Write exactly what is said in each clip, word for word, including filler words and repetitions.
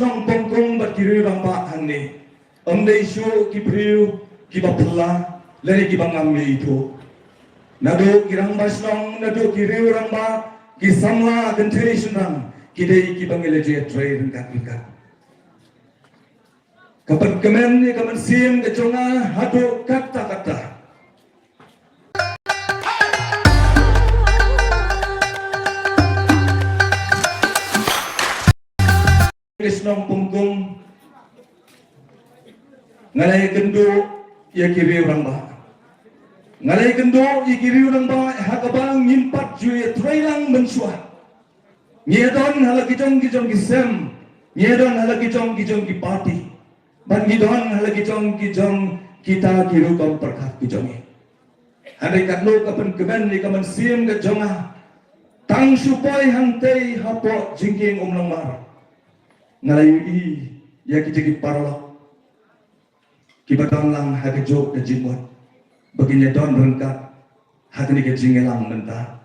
shnong Pongkung bad ki riew rangbah hangne, ym dei shuh ki briew kiba phylla lane kiba ngam ïaithuh. Naduh ki rangbah shnong, naduh ki riew rangbah, ki samla kynthei shynrang, ki dei kiba ngi la ïatrei ryngkat ryngkat. Ka pynkmen ïa ka mynsiem ka jong nga haduh katta katta. Ka shnong Pongkung, nga la ïakynduh ïa ki riew rangbah. Nga la ïakynduh ïa ki riew rangbah ha kaba ngim pat ju ïatrei lang mynshuwa. Ngi ïadon ha la ki jong ki jong ki sem, ngi ïadon ha la ki jong ki jong ki party, bad ngi don ha la ki jong ki jong kita ki rukom pyrkhat ki jong ngi. Hynrei katno ka pynkmen ïa ka mynsiem ka jong nga, tang shu poi hangtei hapoh jingkieng Umlongmar, nga la ïohi ïa kita ki paralok kiba don lang ha kajuh ka jingmut ba kin ïadon ryngkat ha kane ka jingïalang mynta,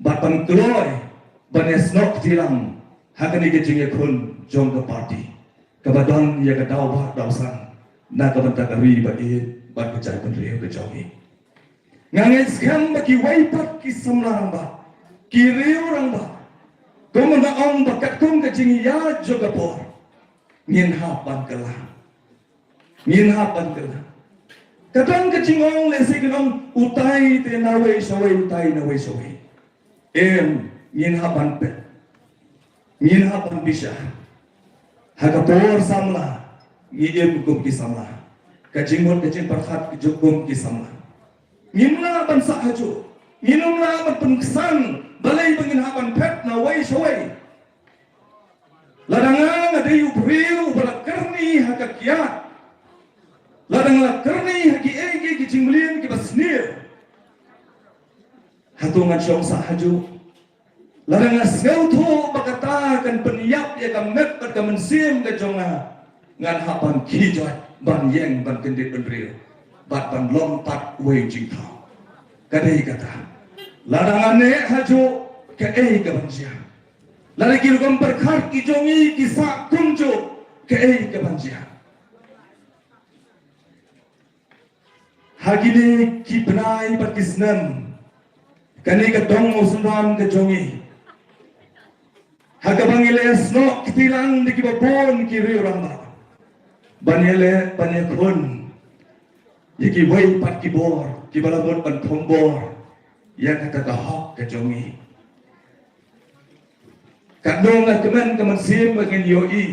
bad ban kloi ban ïasnoh kti lang ha kane ka jingïakhun jong ka party kaba don ïa ka daw ba daw san na ka bynta ka ri ba ïeit bad ka jaitbynriew ka jong ngi. Nga ngeit skhem ba kiwei pat ki samla rangbah, ki riew rangbah, kumba nga ong ba katkum ka jingïaid jong ka por, ngin hap ban kylla. Ngin hap ban kylla. Ka don ka jingong lehse kin ong, utai te nawei shawei, utai nawei shawei. Em, ngin hap ban peit. Ngin hap ban bishar. Ha ka por samla, ngi im kum ki samla. Ka jingmut ka jingpyrkhat ka jong kum ki samla. Ngim lah ban sah hajuh. Ngim lah ban pynksan balei ba ngin hap ban peit nawei shawei. Lada nga nga dei u briew uba la kyrni ha ka kiad, lada nga la kyrni ha kiei kiei ki jingmlien kiba sniew, hato ngan shong sah hajuh? Lada nga sngewthuh ba kata kan pynïap ïa ka met bad ka mynsiem ka jong nga, ngan hap ban khie joit ban ïeng ban kyndit bynriew bad ban long pat uwei u jingthaw. Ka dei kata. Lada nga neh hajuh, kaei kaban jia? Lada ki rukom pyrkhat ki jong ngi ki sah kumjuh, kaei kaban jia? Ha kine ki bnai bad ki snem, kane ka dong Mawsynram ka jong ngi, ha kaba ngi la ïasnoh kti lang da kiba bun ki riew rangbah ban ïaleh ban ïakhun ïa kiwei pat ki bor kiba la mut ban thombor ïa kata ka hok ka jong ngi. Katno nga kmen ka mynsiem ba ngin ïohi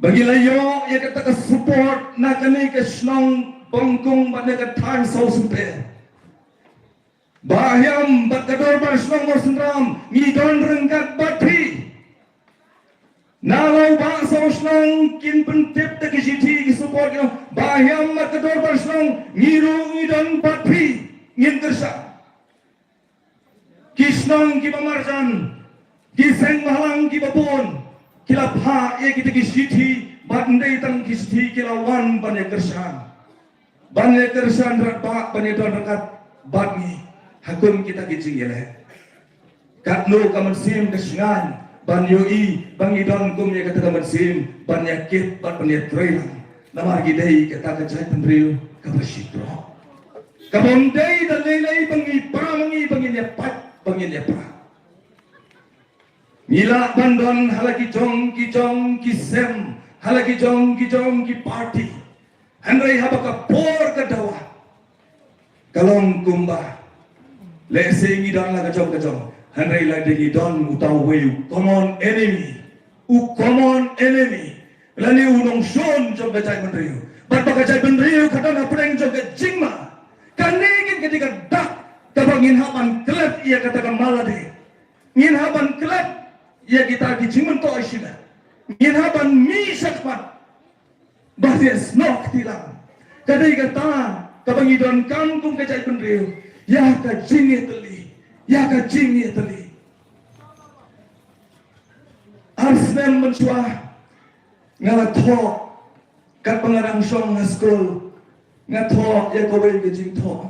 ba ngi la ïoh ïa kata ka support na kane ka shnong Pongkung bad na ka thaiñ Sawsumper. Bah Hiam bad ka dorbar shnong Mawsynram, ngi don ryngkat bad phi. Na la u Bah Sawshnong kin pyntip da ki shithi ki support ki, Bah Hiam bad ka dorbar shnong, ngi ruh ngi don bad phi, ngin kyrshan. Ki shnong kiba marjan, ki seng bhalang kiba bun, ki la phah ïa kita ki shithi, bad ym dei tang ki shithi, ki la wan ban ïa kyrshan. Ban ïa kyrshan radbah, ban ïa don ryngkat bad ngi ha kum kita ki jingïaleh. Katno ka mynsiem ka shngaiñ ban ïohi ba ngi don kum ïa kata ka mynsiem ban ïa kit bad ban ïa trei lang. Namar ngi dei kata ka jaitbynriew kaba shitrok, kaba ym dei da lei lei ba ngi para ma ngi, ba ngin ïa pait, ba ngin ïa para. Ngi lah ban don ha la ki jong ki jong ki sem, ha la ki jong ki jong ki party. Hynrei haba ka por ka dawa, ka long kumba, lehse ngi don la ka jong ka jong, hynrei la dei ngi don uta uwei u common enemy. U common enemy lane u nongshun jong ka jaitbynriew. Bad ba ka jaitbynriew ka don hapdeng jong ka jingma. Kane keiñ ka dei ka dak kaba ngin hap ban klet ïa kata ka malade. Ngin hap ban klet ïa kita ki jingmyntoi shimet. Ngin hap ban mih shakhmat. Ba ïa snoh kti lang. Ka dei kata kaba ngi donkam kum ka jaitbynriew, ïa ka jingïatylli, ïa ka jingïatylli. Ar snem mynshuwa nga la thoh, katba nga dang shong ha skul, nga thoh ïa kawei ka jingthoh.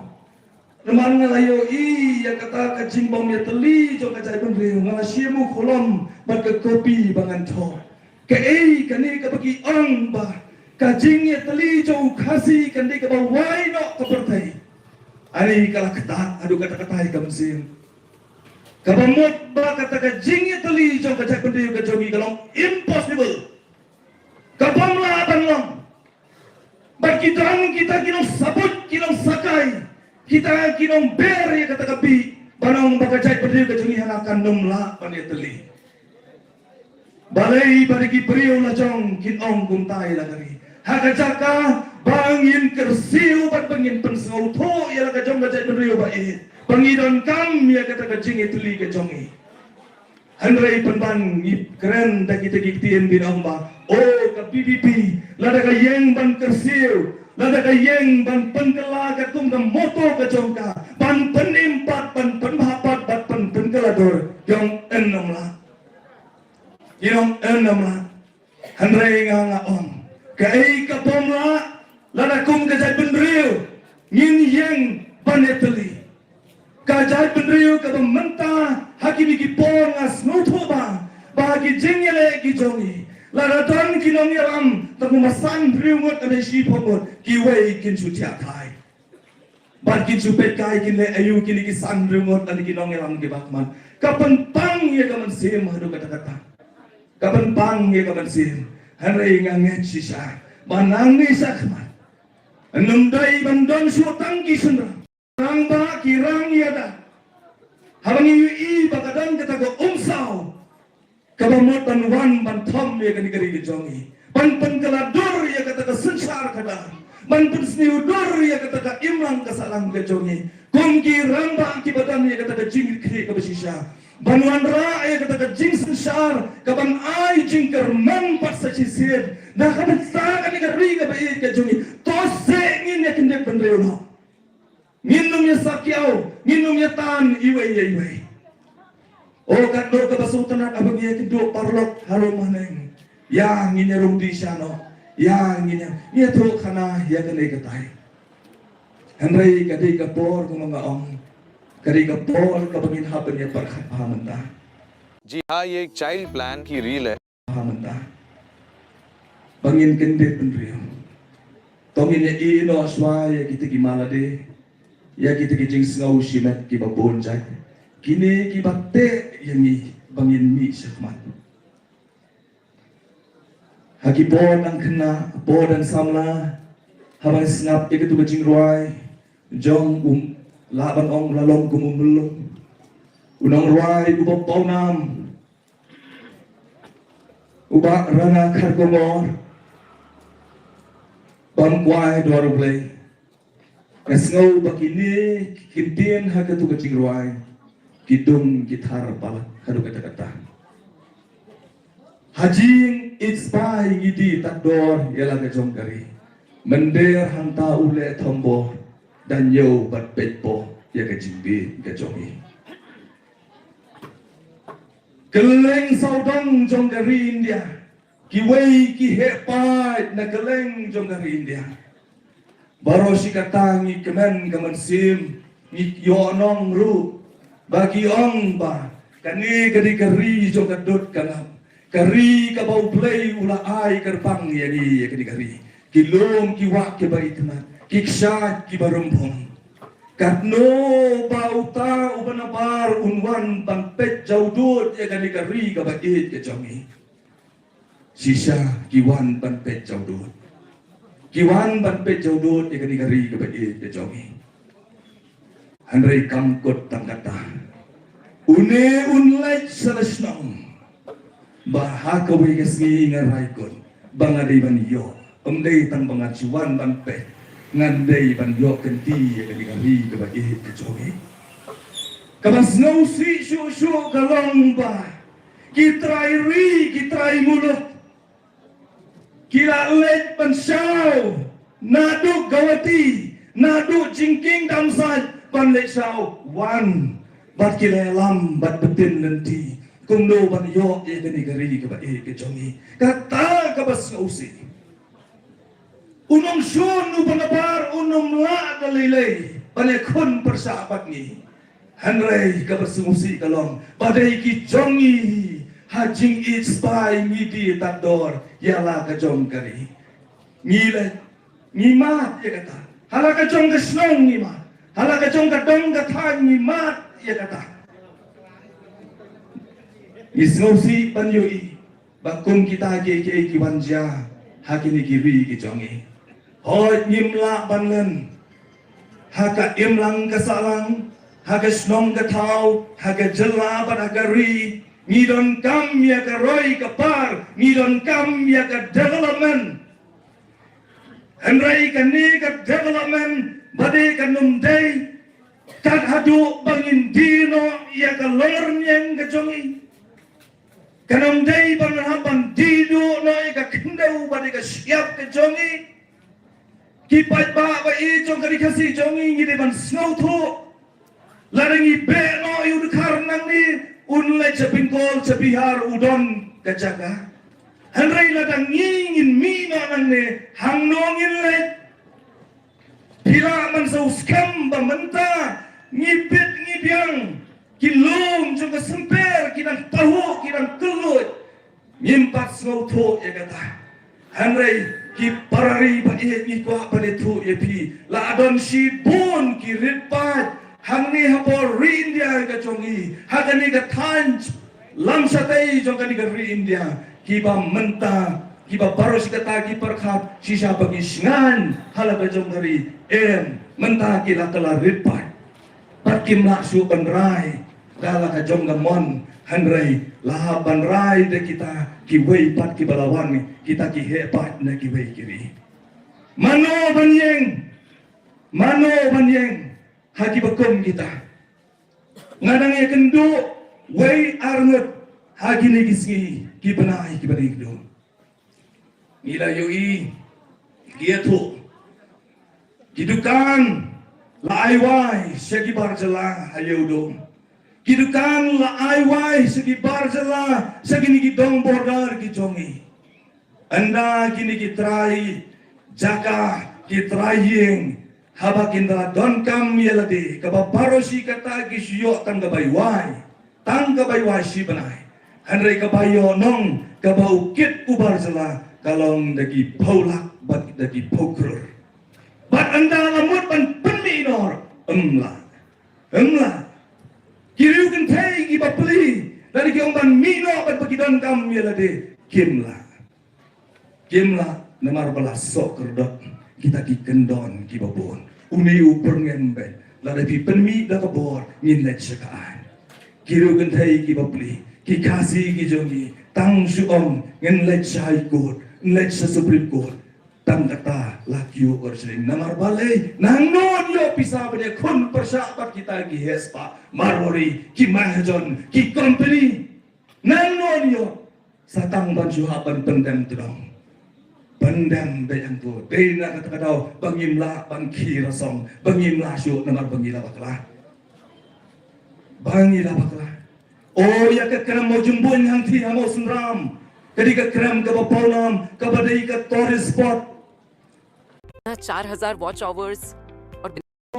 Namar nga la ïohi ïa kata ka jingbym ïatylli jong ka jaitbynriew, nga la shim u kolom bad ka kopi ba ngan thoh. Kaei kane kaba ki ong ba ka jingïatylli jong u Khasi kan dei kaba wai noh ka pyrthei? Ani ka la ktah haduh katta katta ïa ka mynsiem. Kaba mut ba kata ka jingïatylli jong ka jaitbynriew ka jong ngi ka long impossible. Ka bym lah ban long. Bad ki don kita ki nongsabuit, ki nongsakai, kita ki nongber ïa kata ka bih, ban ong ba ka jaitbynriew ka jong ngi hana kan nym lah ban ïatylli. Balei ba ki briew la jong kin ong kumta ïa la ka ri? Ha ka jaka ba ngin kyrsiew bad ba ngin pynsngewthuh ïa la ka jong ka jaitbynriew ba ïeit, ba ngi donkam ïa kata ka jingïatylli ka jong ngi. Hynrei pynban ngi kren da kita ki ktien ba ong ba, o ka VPP, lada ka ïeng ban kyrsiew, lada ka ïeng ban pynkylla katkum ka motto ka jong ka, ban pynim pat, ban pynbha pat, ban pyn- pynkylla dur, ki ong yn nym lah. Ki ong yn nym lah. Hynrei nga nga ong, kaei ka bym lah, lada kum ka jaitbynriew ngin ïeng ban ïatylli. Ka jaitbynriew kaba mynta ha kine ki por nga sngewthuh ba, ba ha ki jingïaleh ki jong ngi, lada don ki nongïalam tang kumba san hynriew ngut ne shiphew ngut, kiwei kin shu thiah thai. Bad kin shu peit kai kin leh aïu kine ki san hynriew ngut ne ki nongïalam kiba khmat. Ka pynpang ïa ka mynsiem haduh katta katta. Ka pynpang ïa ka mynsiem. Hynrei nga ngeit shisha ba nangne shakhmat, ym dei ban don shuh tang ki shynrang. Rangbah ki rang ïada haba ngi ïohi ba ka don kata ka umsaw kaba mut ban wan ban thom ïa kane ka ri ka jong ngi, ban pynkylla dur ïa kata ka synshar khadar, ban pynsniew dur ïa kata ka imlang ka sahlang ka jong ngi. Kum ki rangbah kiba don ïa kata ka jingkitkhlieh kaba shisha, ban wanrah ïa kata ka jingsynshar kaban ai jingkyrmen pat sa shisien na ka bynta kane ka ri kaba ïeit ka jong ngi. To seh ngin ïa kyndit bynriew noh. Ngin ym ïa sakiaw, ngin ym ïa tan iwei ïa iwei. O katno kaba sngewtynnat haba ngi ïakynduh paralok harum haneng. Ïa ngin ïa rung dih sha noh. Ïa ngin ïa, ngin ïathuh khana ïa kane katai. Hynrei ka dei ka por kumba nga ong, ka dei ka por kaba ngin hap ban ïa pyrkhat bha mynta. Ji ha, ye child plan ki ri le. Ha mynta ba ngin kyndit bynriew. To ngin ïa ïehnoh shuwa ïa kita ki malade, ïa kita ki jingsngew shimet kiba bun jait, kine kiba teh ïa ngi ba ngin mih shakhmat. Ha ki por dang khynnah, por dang samla, haba ngi sngap ïa katu ka jingrwai jong u, lah ban ong la long kum u myllung, u nongrwai uba pawnam, u Bah Ranga Kharkongor, bam kwai dwar U Blei. Nga sngew ba kine ki ktien ha katu ka jingrwai ki dung ki thar palat haduh katta katta. Ha jingïeit spah ngi die tad dor ïa la ka jong ka ri. Mynder hangta u leh thombor, dang ïoh bad peit bor ïa ka jingbieit ka jong ngi. Kylleng sawdong jong ka ri India, kiwei ki heh paid na kylleng jong ka ri India. Baroh shi katta ngi kmen ka mynsiem, ngi ïoh nong ruh ba ki ong ba kane ka dei ka ri jong ka dud ka ngap, ka ri kaba U Blei u la ai kyrpang ïa ngi, ïa kane ka ri. Ki lum ki wah kiba itynnat, ki kshaid kiba rymphang. Katno ba uta uba nabar un wan ban peit jawdud ïa kane ka ri kaba ïeit ka jong ngi. Shisha ki wan ban peit jawdud. Ki wan ban peit jawdud ïa kane ka ri kaba ïeit ka jong ngi. Hynrei kam kut tang katta. Une un leit sha la shnong. Ba ha kawei ka sngi nga rai kut ba nga dei ban ïoh. Ym dei tang ba nga shu wan ban peit, ngan dei ban ïoh kynti ïa kane ka ri kaba ïeit ka jong ngi. Kaba sngewsih shuh shuh ka long ba ki trai ri, ki trai muluk, ki la leit ban shaw naduh Guwahati, naduh jingkieng dam sait ban leit shaw wan. Bad ki la ïalam bad btin lynti kumno ban ïoh ïa kane ka ri kaba ïeit ka jong ngi. Kata kaba sngewsih. U nongshun uba nabar un ym lah da lei lei ban ïakhun pyrshah bad ngi. Hynrei kaba sngewsih ka long ba dei ki jong ngi Ha jingïeit spah ngi die tad dor ïa la ka jong ka ri. Ngi leit, ngi mad ïa kata. Ha la ka jong ka shnong ngi mad. Ha la ka jong ka dong ka thaiñ ngi mad ïa kata. Ngi sngewsih ban ïohi ba kum kita kiei kiei ki wan jia ha kine ki ri ki jong ngi. Hooid, ngim lah ban len ha ka imlang ka sahlang, ha ka shnong ka thaw, ha ka jylla bad ha ka ri. Ngi donkam ïa ka roi ka par, ngi donkam ïa ka development. Hynrei kane ka development ba dei kan ym dei kat haduh ba ngin die noh ïa ka longrynieng ka jong ngi. Kan ym dei ban hap ban die duh noh ïa ka khyndew ba dei ka shyiap ka jong ngi. Ki paidbah ba ïeit jong ka ri Khasi jong ngi, ngi dei ban sngewthuh. Lada ngi beh noh ïa u dkhar nangne, un leit sha Bengal, sha Bihar, u don ka jaka. Hynrei lada ngi ngin mih noh nangne, hangno ngin leit? Phi lah ban sngewskhem ba mynta ngi bit ngi biang, ki lum jong ka symper ki dang pahuh, ki dang kylluid. Ngim pat sngewthuh ïa kata. Hynrei ki para ri ba ïeit, ngi kwah ban ïathuh ïa phi, la don shibun ki rit paid hangne hapoh ri India ka jong ngi, ha kane ka thaiñ lamshatei jong kane ka ri India, kiba mynta, kiba baroh shi katta ki pyrkhat shisha ba ki shngaiñ ha la ka jong ka ri. Em, mynta ki la kylla rit paid. Pat kim lah shuh ban rai da la ka jong ka mon, hynrei la hap ban rai da kita kiwei pat kiba la wan, kita ki heh paid na kiwei ki ri. Mano ban ïeng, mano ban ïeng ha kiba kum kita? Nga dang ïakynduh wei ar ngut ha kine ki sngi, ki bnai kiba dang ïakynduh. Ngi la ïohi, ngi ïathuh, ki dukan la ai wai sha ki bar jylla ha Ïewduh. Ki dukan la ai wai sha ki bar jylla, sha kine ki dong border ki jong ngi. Ynda kine ki trai jaka, ki trai ïing, haba kin da donkam ïa lade, kaba baroh shi katta ki shu ïoh tang ka bai wai, tang ka bai wai shi bnai. Hynrei kaba ïoh nong, kaba u kit u bar jylla, ka long da ki phew lak bad da ki phew klur. Bad ynda la mut ban pynmih noh, ym lah. Ym lah. Ki riew kynthei kiba pli, lada ki ong ban mih noh bad ba ki donkam ïa lade, kim lah. Kim lah, namar ba la soh kyrdoh kita ki kyndon kiba bun. Une u byrngem beit, lada phi pynmih da ka bor, ngin leit sha ka aiñ. Ki riew kynthei kiba pli, ki Khasi ki jong ngi, tang shu ong ngin leit sha High Court, ngin leit sha Supreme Court. Tang kata la kiew orjring, namar balei? Nangno ïoh pisa ban ïakhun pyrshah bad kita ki heh spah, Marwari, ki mahajon, ki company. Nangno ïoh? Sa tang ban shu hap ban pyndem tdong. Pyndem beit hangto. Dei na kata ka daw ba ngim lah ban khie rasong, ba ngim lah shuh namar ba ngi la bakla. Ba ngi la bakla. O ïa ka krem Mawjyngbun hangthie ha Mawsynram, ka dei ka krem kaba pawnam, kaba dei ka tourist spot. चार हज़ार वॉच आवर्स और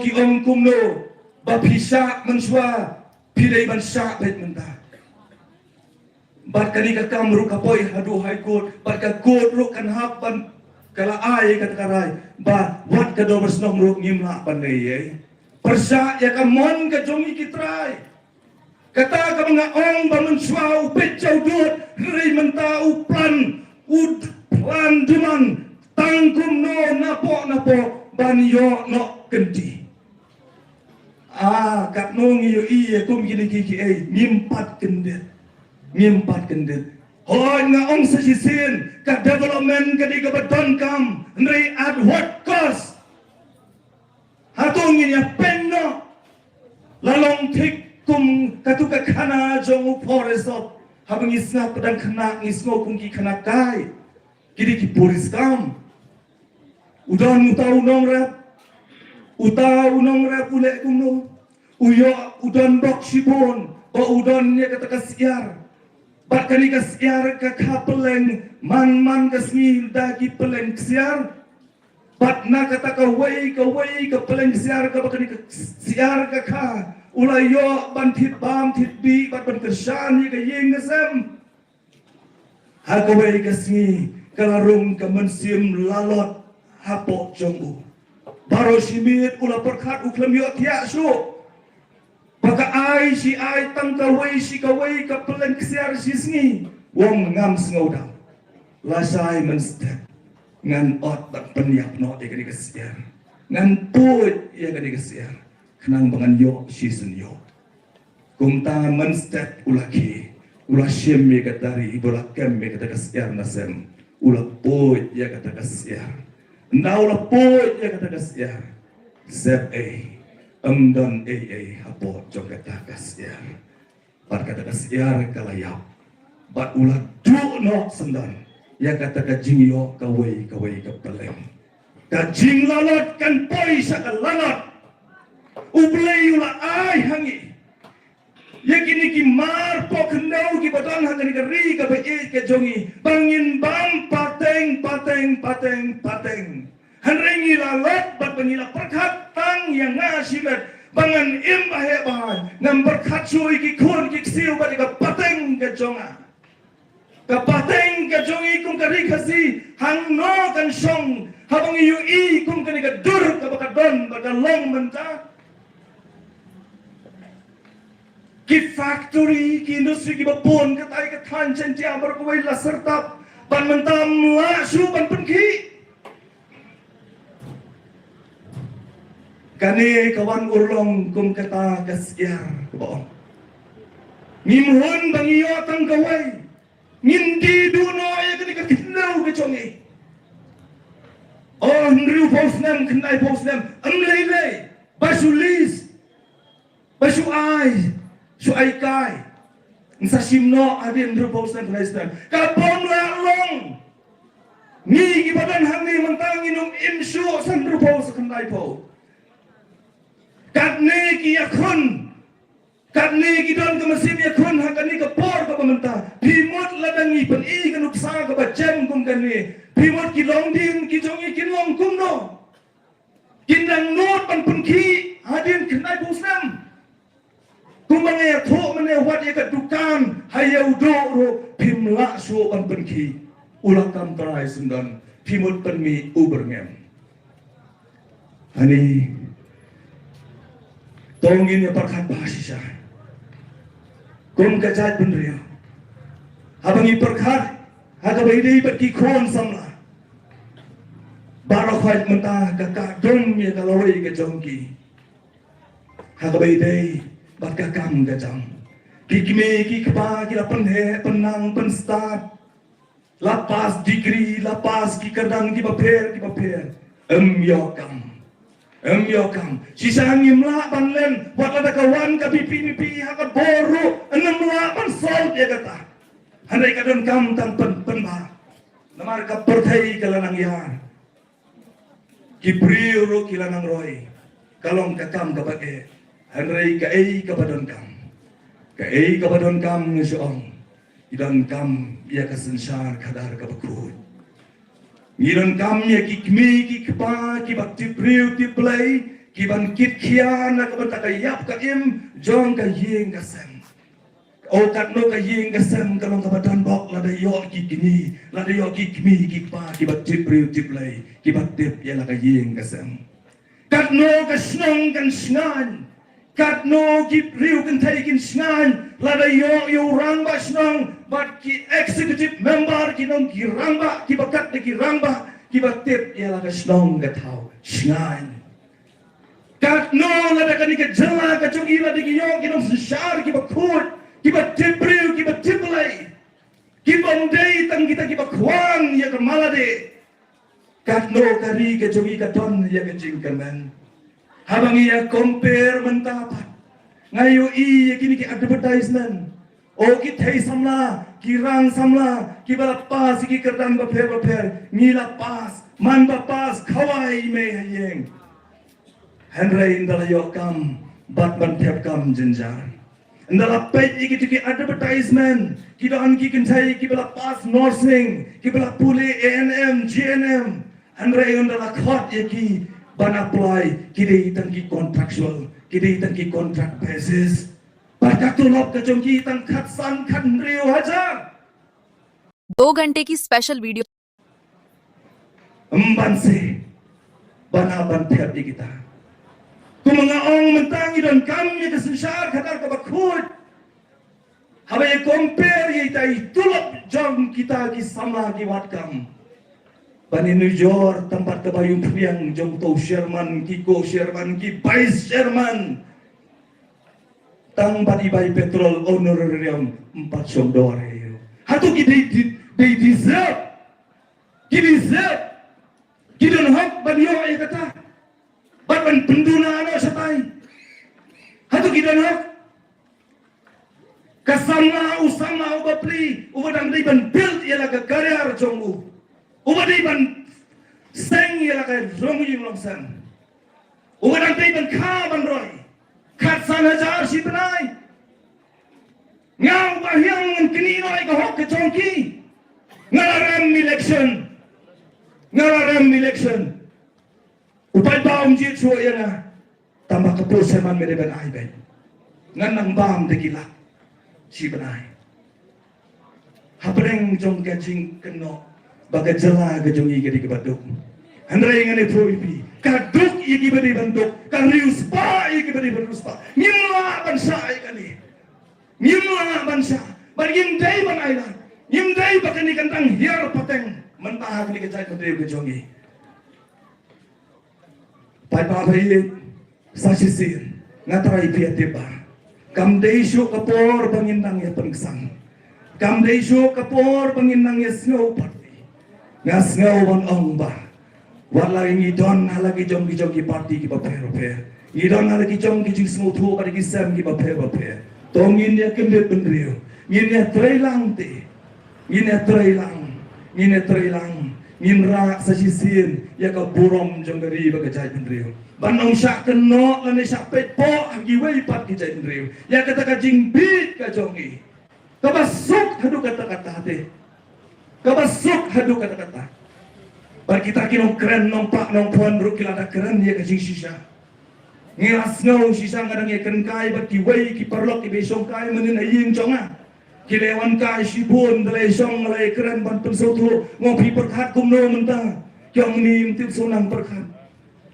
Ki ong kumno ba phi shah mynshuwa, phi dei ban shah beit mynta. Bad kane ka kam ruh ka poi haduh High Court, bad ka court ruh kan hap ban, ka la ai kata ka rai ba wat ka dorbar shnong ruh ngim lah ban leh ei. Pyrshah ïa ka mon ka jong ngi ki trai. Kata kaba nga ong ba mynshuwa u peit sha u dud, hynrei mynta u plan, u plan demand tang kumno napoh napoh ban ïoh noh kynti. Ah, katno ngi ïohi ïa kum kine kiei kiei, ngim pat kyndit. Ngim pat kyndit. Hooid, nga ong sa shisien, ka development ka dei kaba donkam, hynrei at what cost? Hato ngin ïa pyndonkam? La long thik kum katu ka khana jong u Forest Officer, haba ngi sngap, dang khynnah ngi sngew kum ki khana kai. Ki dei ki puriskam. U don uta u nongrep. Uta u nongrep u leh kumno? U ïoh, u don bok shibun, ba u don ïa kata ka syiar. Bad kane ka syiar ka kha pylleng, man man ka sngi da ki pylleng ksiar. Bad na kata kawei kawei ka pylleng ksiar kaba kane ka syiar ka kha, u la ïoh ban thied bam thied bih bad ban kyrshan ïa ka ïing ka sem. Ha kawei ka sngi ka la rung ka mynsiem lalot hapoh jong u. Baroh shi miet u la pyrkhat u khlem ïohthiah shuh. Ba ka ai shi ai tang kawei shi kawei ka pylleng ksiar shi sngi. U ong ngam sngewdang. Lashai mynstep ngan ot ban pynïap noh ïa kane ka ksiar. Ngan puid ïa kane ka ksiar. Khnang ba ngan ïoh shisien ïoh. Kumta mynstep u la khie, u la shim ïa ka tari, u la kem ïa kata ka ksiar na sem, u la puid ïa kata ka ksiar. Ynda u la puid ïa kata ka ksiar, sep ei, ym don ei ei hapoh jong kata ka ksiar. Bad kata ka ksiar ka la ïap. Bad u la duh noh syndon ïa kata ka jingïoh kawei kawei ka pylleng. Ka jinglalot kan poi sha ka lalot. U Blei u la ai ha ngi ïa kine ki mar poh khyndew kiba don ha kane ka ri kaba ïeit ka jong ngi ba ngin bam pateng, pateng, pateng, pateng. Hynrei ngi la leh bad ba ngi la pyrkhat tang ïa nga shimet ba ngan im ba heh ba haiñ, ngam pyrkhat shuh ïa ki khun ki ksiew bad ïa ka pateng ka jong nga. Ka pateng ka jong ngi kum ka ri Khasi hangno kan shong haba ngi ïohi kum kane ka dur kaba ka don bad ka long mynta. Ki factory, ki industry kiba bun katai ka thaiñ Jaintia baroh kawei la syrtap ban mynta ym lah shuh ban pynkhih. Kane ka wan urlong kum kata ka syiar kaba ong, ngim hun ba ngi ïoh tang kawei. Ngin die duh noh ïa kane ka khyndew ka jong ngi. Oh, hynriew phew snem, khyndai phew snem, ym lei lei ba shu list, ba shu ai, shu ai kai. Ngin sa shim noh hadien hynriew phew snem, khyndai snem. Ka bym lah long. Ngi kiba don hangne mynta ngin ym im shuh sa hynriew phew, sa khyndai phew. Katne ki ïakhun, katne ki don ka mynsiem ïakhun ha kane ka por kaba mynta. Phi mut lada ngi pyni ka nuksa kaba jem kum kane, phi mut ki longdien ki jong ngi kin long kumno? Kin dang nud ban pynkhih hadien khyndai phew snem? Kumba nga ïathuh mynne, wat ïa ka dukan ha Ïewduh ruh phim lah shuh ban pynkhih. U la kam trai syndon, phi mut pynmih u byrngem. Ani, to ngin ïa pyrkhat bha shisha kum ka jaitbynriew. Haba ngi pyrkhat ha kaba ïadei bad ki khun samla, baroh khoit mynta ka kah dum ïa ka lawei ka jong ki ha kaba ïadei bad ka kam ka jam. Ki kmie ki kpa ki la pynheh pynnang pynstad, la pass degree, la pass ki kyrdan kiba pher kiba pher. Ym ïoh kam. Ym ïoh kam. Shisha ngim lah ban len, wat lada ka wan ka VPP ha ka bor ruh, ngim lah ban solve ïa kata. Hynrei ka donkam tang pyn, pynbha. Namar ka pyrthei ka la nang ïar. Ki briew ruh ki la nang roi. Ka long ka kam kaba eh. Hynrei kaei kaba donkam? Kaei kaba donkam, nga shu ong, ngi donkam ïa ka synshar khadar kaba khuid. Ngi donkam ïa ki kmie ki kpa kiba tip briew tip Blei, kiban kit khia na ka bynta ka ïap ka im jong ka ïing ka sem. Oh, katno ka ïing ka sem ka long kaba donbok lada ïoh ki kmie, lada ïoh ki kmie ki kpa kiba tip briew tip Blei, kiba tip ïa la ka ïing ka sem. Katno ka shnong kan shngaiñ, katno ki briew kynthei kin shngaiñ lada ïoh ïa u rangbah shnong bad ki executive member, ki nong ki rangbah, kiba kat da ki rangbah, kiba tip ïa la ka shnong ka thaw. Shngaiñ. Katno lada kane ka jylla ka jong ngi lada ki ïoh ki nongsynshar kiba khuid, kiba tip briew, kiba tip Blei, ki bym dei tang kita kiba khwan ïa ka malade. Katno ka ri ka jong ngi ka don ïa ka jingkyrmen. Haba ngi ïa compare mynta pat, nga ïohi ïa kine ki advertisement. Oh, ki thei samla, ki rang samla, kiba la pass ïa ki kyrdan bapher bapher, ngi la pass, man ba pass, khawai i mei ha ïing. Hynrei ynda la ïoh kam, bad ban thep kam jynjar. Ynda la peit ïa kito ki advertisement, ki don ki kynthei kiba la pass nursing, kiba la pule A N M, G N M. Hynrei ynda la khot ïa ki ban apply, ki dei tang ki contractual, ki dei tang ki contract basis. Bad ka tulop ka jong ki tang khatsan khathynriew hajar. दो घंटे की स्पेशल वीडियो। Ym ban se ban hap ban thep ïa kita. Kumba nga ong mynta ngi donkam ïa ka synshar khadar kaba khuid. Haba ïa compare ïa ita i tulop jong kita ki samla ki wad kam. Ban ïa nujor tang bad kaba ïung pdiang jong uto u chairman, ki co-chairman, ki vice chairman. Tang bad i bai petrol honorarium ym pat shong dor ïa u. Hato ki dei, dei, dei deserve. Ki deserve. Ki don hok ban ïoh ïa kata. Bad ban pynduna noh shatai. Hato ki don hok. Ka samla, u samla uba pli, uba dang dei ban build ïa la ka career jong u. Uba dei ban seng ïa la ka longïing longsem. Uba dang dei ban kha ban roi. Khatsan hajar shi bnai. Nga uba hiang ngan knieh noh ïa ka hok ka jong ki. Nga la rem election. Nga la rem election. U paidbah um jied shuh ïa nga. Tang ba ka post chairman me dei ban ai beit. Ngan nang bam da ki lak shi bnai. Hapdeng jong ka jingkynnoh ba ka jylla ka jong ngi ka dei kaba duk. Hynrei ngan ïathuh ïa phi, ka duk ïa kiba dei ban duk, ka riewspah ïa kiba dei ban riewspah. Ngim lah ban shah ïa kane. Ngim lah ban shah. Bad ngim dei ban ailad. Ngim dei ba kane kan dang hiar pateng mynta ha kane ka jaitbynriew ka jong ngi. Paidbah ba ïeit, sa shisien nga trai phi ïa tip ba kam dei shuh ka por ba ngin nang ïa pynksan. Kam dei shuh ka por ba ngin nang ïa sngew party. Nga sngew ban ong ba wat la ngi don ha la ki jong ki jong ki party kiba pher bapher, ngi don ha la ki jong ki jingsngewthuh bad ki sem kiba pher bapher, to ngin ïa kyndit bynriew, ngin ïa trei lang te. Ngin ïa trei lang, ngin ïa trei lang, ngin rah sa shisien ïa ka burom jong ka ri bad ka jaitbynriew. Ban ym shah kynnoh lane shah peit poh ha kiwei pat ki jaitbynriew ïa kata ka jingbit ka jong ngi. Kaba suk haduh katta katta te. Kaba suk haduh katta katta. Bad kita ki nongkren nongpah nongphon ruh ki la da kren ïa ka jingshisha. Ngi la sngew shisha nga dang ïakren kai bad kiwei ki paralok kiba shong kai mynnin ha ïing jong nga. Ki la wan kai shibun, da la shong la kren ban pynsngewthuh, nga ong phi pyrkhat kumno mynta. Ki ong ni ym tip shu nang pyrkhat.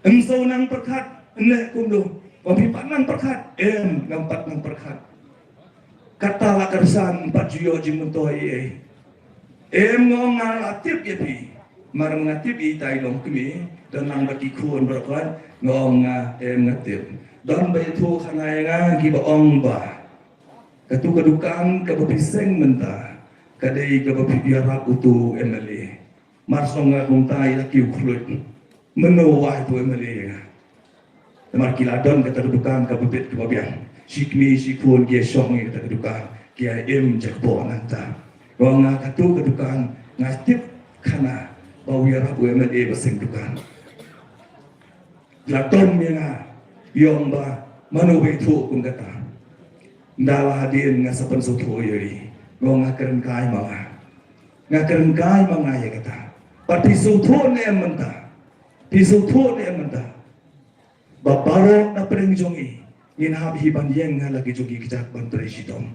Ym shu nang pyrkhat, ne kumno. Nga ong phi pat nang pyrkhat, em ngam pat nang pyrkhat. Kata la kyrsan pat ju ïoh jingmyntoi ei ei. Em nga ong nga la tip ïa phi. Mar nga tip ïa ita i longkmie, don nang bad ki khun baroh kawei, nga ong nga em nga tip. Don ba ïathuh khana ïa nga kiba ong ba katu ka dukan kaba phi seng mynta ka dei kaba phi ïarap utu u M L A. Mar song nga kumta ïa la ki u khluit. Mano wai tu M L A ïa nga. Namar ki la don kata ka dukan kaba bit kaba biang. Shi kmie shi khun ki ïa shong ïa kata ka dukan ki ïa im jakpoh nangta. Nga ong nga katu ka dukan nga tip khana ba u ïarap u M L A ba seng dukan. La dom ïa nga, ïa ong ba mano ba ïathuh kum kata. Nda la hadien nga sa pynsngewthuh ïa i. Nga ong nga kren kai ma nga. Nga kren kai ma nga ïa kata. Bad phi sngewthuh ne em mynta. Phi sngewthuh ne em mynta. Ba baroh na pdeng jong i ngin hap hi ban ïeng ha la ki jong i kjat ban trei shitom.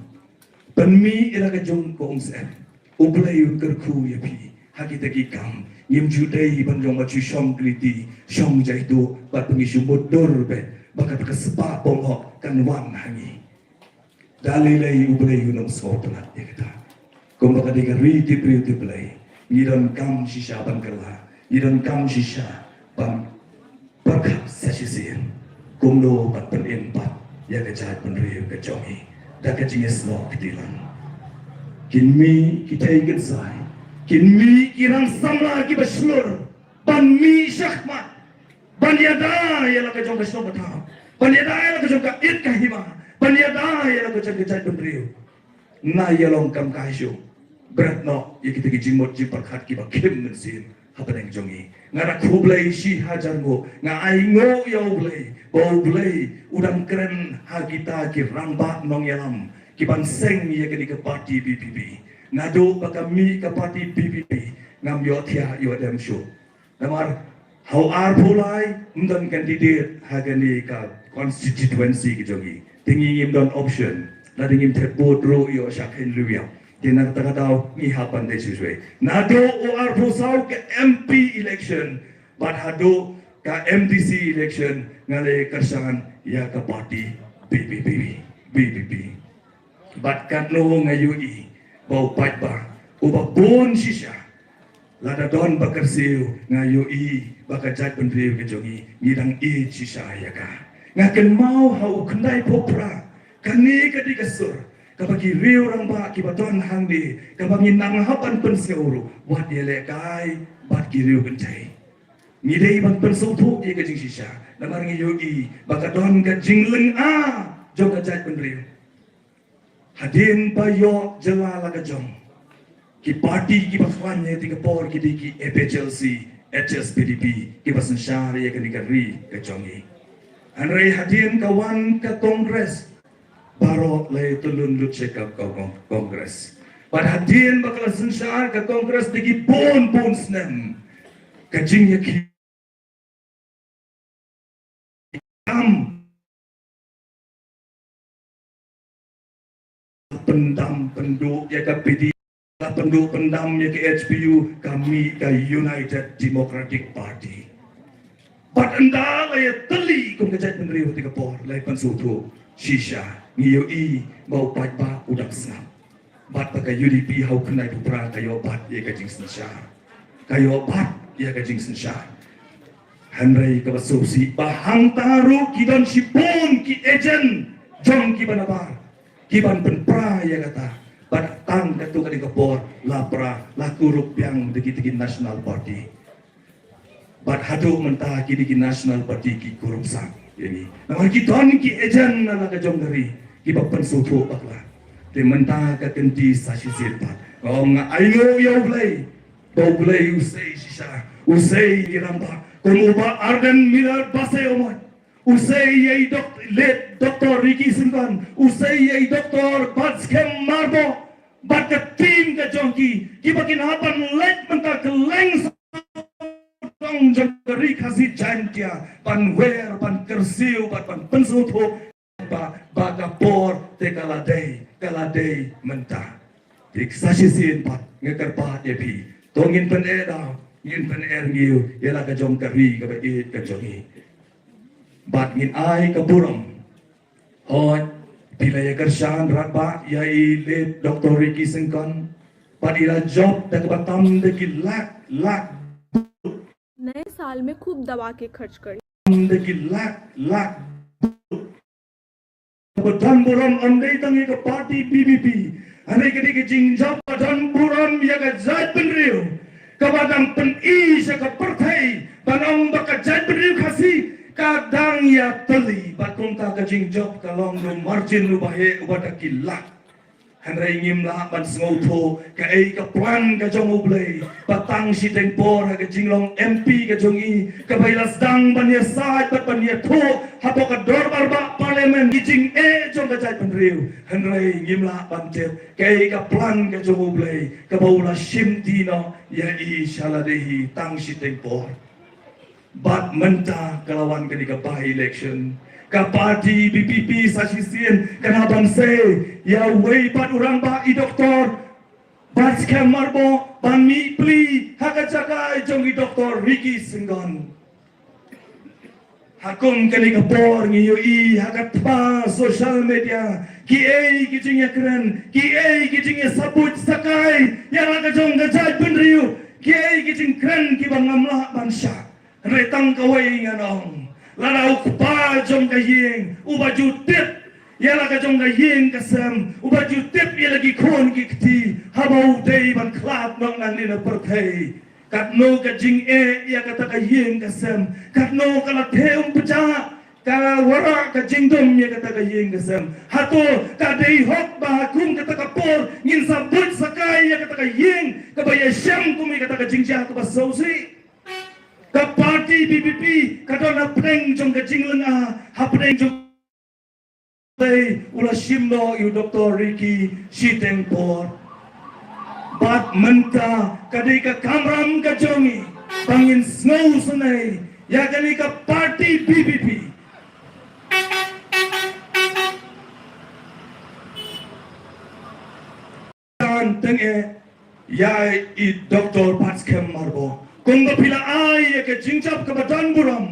Pynmih ïa la ka jong ka umsyep. U Blei un kyrkhu ïa phi ha kita ki kam. Ngim ju dei ban jong ba ju shong kylli ti, shong jaituh bad pynmih shu mutdur beit ba kata ka spah bym hok kan wan ha ngi. Da lei lei U Blei un ym sngewtynnat ïa kata. Kumba ka dei ka ri tip briew tip Blei, ngi donkam shisha ban kylla, ngi donkam shisha ban pyrkhat sa shisien kumno ban pynim pat ïa ka jaitbynriew ka jong ngi da ka jingïasnoh kti lang. Kin mih ki thei kynsai, kin mih ki rang samla kiba shlur ban mih shakhmat, ban ïada ïa la ka jong ka shnong ka thaw, ban ïada ïa la ka jong ka it ka hima, ban ïada ïa la ka jong ka jaitbynriew. Na ïa long kam kai shuh. Bret noh ïa kita ki jingmut jingpyrkhat kiba khim mynsiem hapdeng jong ngi. Nga da khublei shi hajar nguh, nga ai nguh ïa U Blei ba U Blei u dang kren ha kita ki rangbah nongïalam kiban seng ïa kane ka party V P P. Naduh ba ka mih ka party V P P ngam ïohthiah ïoh dem shuh. Namar ha u arphew lai ym don candidate ha kane ka constituency ka jong ngi. Te ngi ngim don option. Lada ngim thep vote ruh ïoh sha khein riewïap. Te na kata ka daw ngi hap ban dei shuh shuh. Naduh u arphew saw ka M P election bad haduh ka M D C election nga la kyrshan ïa ka party B P P, B P P. Bad katno nga ïohi ba u paidbah uba bun shisha, lada don ba kyrsiew, nga ïohi ba ka jaitbynriew ka jong ngi, ngi dang ïeit shisha ïa ka. Nga kynmaw ha u khyndai phew phra, kane ka dei ka sur kaba ki riew rangbah kiba don hangne, kaba ngi nang hap ban pynsngew ruh, wat ïalehkai bad ki riew kynthei. Ngi dei ban pynsngewthuh ïa ka jingshisha, namar ngi ïohi ba ka don ka jinglyngngoh jong ka jaitbynriew. Hadien ba ïoh jylla la ka jong, ki party kiba khlaiñ ha kata ka por ki dei ki A P H L C, H S P D P, kiba synshar ïa kane ka ri ka jong ngi. Hynrei hadien ka wan ka Congress, baroh la ïa tylli lut sha ka, ka Con-, Congress. Bad hadien ba ka la synshar ka Congress da ki bun bun snem, ka jingïakhih kam pyndam pynduh ïa ka P D, la pynduh pyndam ïa ka H P U, ka mih ka United Democratic Party. Bad ynda la ïa tylli kum ka jaitbynriew ha kata ka por, la ïa pynsngewthuh shisha, ngi ïohi ba u paidbah u dang sngap. Bad ba ka U D P ha u khyndai phew phra ka ïoh bat ïa ka jingsynshar. Ka ïoh bat ïa ka jingsynshar. Hynrei kaba sngewsih ba hangta ruh ki don shibun ki agent jong kiba nabar, kiban pynpra ïa kata. Bad tang katto katne ka por la pra, la kurup biang da kita ki National Party. Bad haduh mynta kine ki National Party ki kurup sah ïa ngi. Namar ki don ki agent na la ka jong ka ri kiba pynsngewthuh bakla. Te mynta ka kynti sa shisien pat, nga ong nga ainguh ïa U Blei ba U Blei u sei shisha, u sei ïa ki rangbah kum u Bah Ardent Miller Basaiawmoit, u sei ïa i dok-, late Doctor Ricky Syngkon, u sei ïa i Doctor Batskhem Myrboh bad ka team ka jong ki, kiba kin hap ban leit mynta kylleng sawdong jong ka Ri Khasi Jaintia ban wer, ban kyrsiew bad ban pynsngewthuh ba, ba ka por te ka la dei, ka la dei mynta. Te sa shisien pat nga kyrpad ïa phi, to ngin pyneh daw, ngin pyneh rngiew ïa la ka jong ka ri kaba ïeit ka jong ngi. Bad ngin ai ka burom. Hooid, phi la ïa kyrshan rangbah ïa i late Doctor Ricky Syngkon, bad i la jop da kaba tam da ki lak lak, नए साल में खूब दबा के खर्च करें। Tam da ki lak lak. Kaba don burom ym dei tang ïa ka party B P P, hynrei ka dei ka jingjop ba don burom ïa ka jaitbynriew, kaba dang pyni sha ka pyrthei ban ong ba ka jaitbynriew Khasi ka dang ïatylli. Bad kumta ka jingjop ka long da u margin uba heh, uba da ki lak. Hynrei ngim lah ban sngewthuh kaei ka plan ka jong U Blei ba tang shiteng por ha ka jinglong M P ka jong i, kaba i la sdang ban ïasaid bad ban ïathuh hapoh ka dorbar bah Parliament, ki jingeh jong ka jaitbynriew. Hynrei ngim lah ban tip kaei ka plan ka jong U Blei kaba u la shimti noh ïa i sha lade hi tang shiteng por. Bad mynta ka la wan kane ka by-election, ka party B P P sa shisien kan hap ban sei ïa uwei pat u rangbah, i Doctor Batskhem Myrboh, ban mih plie ha ka jaka jong i Doctor Ricky Syngkon. Ha kum kane ka por ngi ïohi ha ka tpa social media kiei ki jingïakren, kiei ki jingïasabuit sakai ïa la ka jong ka jaitbynriew, kiei ki jingkren kiba ngam lah ban shah. Hynrei tang kawei ngan ong, lada u kpa jong ka ïing uba ju tip ïa la ka jong ka ïing ka sem, uba ju tip ïa la ki khun ki kti, haba u dei ban khlad noh nangne na pyrthei, katno ka jingeh ïa kata ka ïing ka sem, katno ka la them pyrshah, ka la wanrah ka jingdum ïa kata ka ïing ka sem. Hato ka dei hok ba ha kum kata ka por ngin sa buit sakai ïa kata ka ïing kaba ïashem kum ïa kata ka jingjia kaba sngewsih? Ka party B P P ka don hapdeng jong ka jinglyngngoh, hapdeng jong te u la shim noh ïa u Doctor Ricky shiteng por. Bad mynta ka dei ka kamram ka jong ngi ba ngin sngewsynei ïa kane ka party B P P. Kan Ïa i Doktor Batskhem Myrboh, kumba phi la ai ïa ka jingjop kaba don burom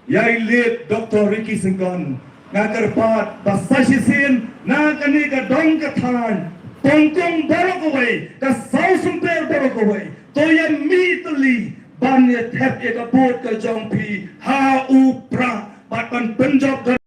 ïa i late Doktor Ricky Syngkon, nga kyrpad ba sa shisien na kane ka dong ka thaiñ, pongkong baroh kawei, ka saw symper baroh kawei, to ïa mih tylli ban ïa thep ïa ka vote ka jong phi ha u Prah bad ban pynjop